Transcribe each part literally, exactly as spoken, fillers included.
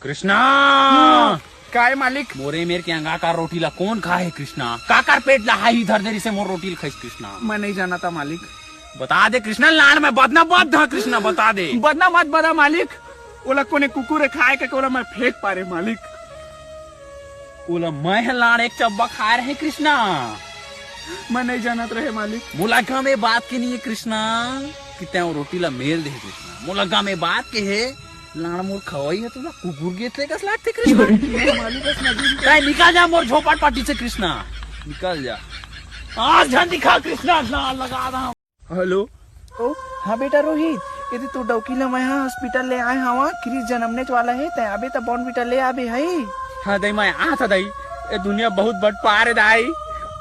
कृष्णा। काय मालिक? मोरे मेर के अंगाकार रोटी ला कोन खाहे कृष्णा? काकर पेट ला हाही धर दे रिसे मोर रोटी ला खाइस कृष्णा? मैं नहीं जानता मालिक। बता दे कृष्णा, लाड़ में बदना बद धा कृष्णा, बता दे। बदना मत बदा मालिक, ओला कोने कुकुर खाए के ओला मैं फेंक पारे मालिक। ओला मैं ह लाड़ एक चब्बा खाए रहे कृष्णा। मैं नहीं जानत रहे मालिक। मोला गम ए बात के नहीं है कृष्णा, कि तैं वो रोटी ला मेल दे कृष्णा। मोला गम ए बात के है, लाड़ मोर खवाई है, तोला कुकुर के इतने कस लागथे कृष्णा। मालिक, बस नदी में तैं निकल जा मोर झोपड़ पट्टी से कृष्णा, निकल जा। आज झन दिखा कृष्णा, लाड़ लगा दा। हेलो। ओ, हाँ बेटा रोहित, यदि तू डौकी ला मैं हा हॉस्पिटल ले आए हवा, क्रिस जनमनेच वाला है, तैं आबे त बॉर्नविटा ले आबे हई। हाँ दाई, मैं आत हा दाई। ए दुनिया बहुत बटपार है दाई।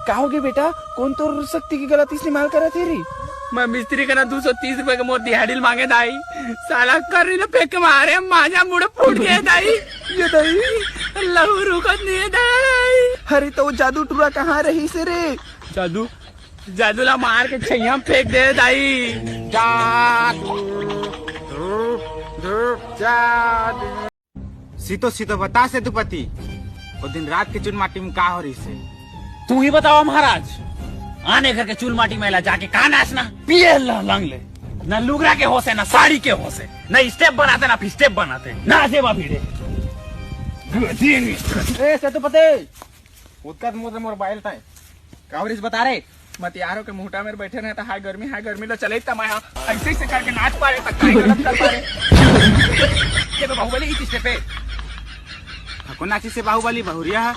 का होगे बेटा, कोन तोर शक्ति के गलत इस्तेमाल करत हे रे? मैं मिस्त्री करा दू सौ तीस रुपए के मोर दिहाड़ी ल मांगे दाई, साला कर्री ल फेंक के मारे, मांजा मुड़ फूट गए दाई। ये दाई, लहू रुकत नहीं है दाई। अरे तो वो जादू टूरा कहाँ रहिसे रे? जादू, जादू ला मार के छैया में फेंक दे दाई। जादू, धूप, धूप, जादू। सीतो, सीतो बता सेतुपति, वो दिन रात के चुन माटी में का हो रहिसे? तू ही बतावा महाराज, आने घर के चुन माटी में ला जाके का नाचना? पिए ला लंग ले, ना लुगरा के होसे, ना साड़ी के होसे, ना स्टेप बनाते, ना फिर स्टेप बनाते, ना जेबा भिड़े। ए सेतुपति, उतकत मुंह से मोर बाइल ताय। का हो रहिस बता रे? मतियारो के मुहटा मेर बैठे रहे त हाय गर्मी, हाय गर्मी ल चले त मैं हा ऐसे ऐसे करके नाच पारे, त काय गलत कर पारे? ये तो बाहुबली की किस्ते पे। हको नाची से बाहुबली बहुरिया है।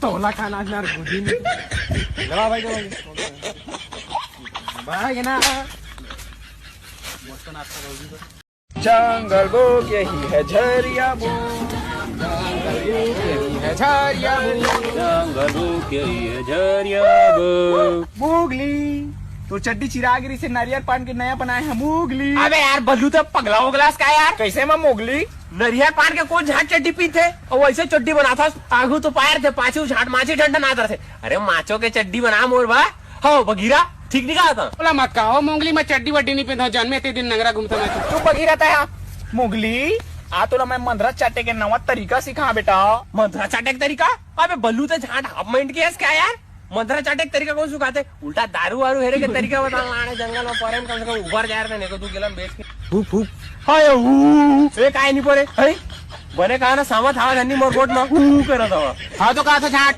तोला का नाचना रे बुद्धि में। लगा भाई, दो भाई। भाई ना। मस्त नाच कर रही है। जंगल बुक यही है झरिया बुक, जंगल बुक यही है झरिया बुक। जंगल बुक यही है झरिया बुक। मुगली, तोर चड्डी चिरा गिरी से नरियर पान के नया बनाए है मुगली। अबे यार बल्लू तो पगला हो गलास का यार? कैसे मैं मुगली? नरियर पान के कोन झाट चड्डी पीथे? अउ वैसे चड्डी बनाथस, आगू तो पायर थे, पाछू झाट माछी डंडा ना थे। अरे माचो के चड्डी बना मोर बा। हो बगीरा, ठीक नहीं कहा था? बोला मत कहो मोगली, मैं चड्डी वड्डी नहीं पहनता, जन्मे ते दिन नंगरा घूमता मैं तो। तू बगीरा था मोगली, आ तोला मैं मंदरा चाटे के नवा तरीका सिखा बेटा। मंदरा चाटे के तरीका? अबे बल्लू ते झाट हाफ माइंड के हस क्या यार? मंदरा चाटे के तरीका कोन सिखाथे? उल्टा दारू वारू हेरे के तरीका बता। लाने जंगल में परे में कम से कम उबर जा रहे थे, नहीं तो तू गेलन बेच के। फूक, फूक। हाय, हू। ए, काय नहीं परे? है? बने कहा ना, सामा था धन्नी मोर गोट में। हू, हू करत हवा। हाँ, तो कहा था झाट।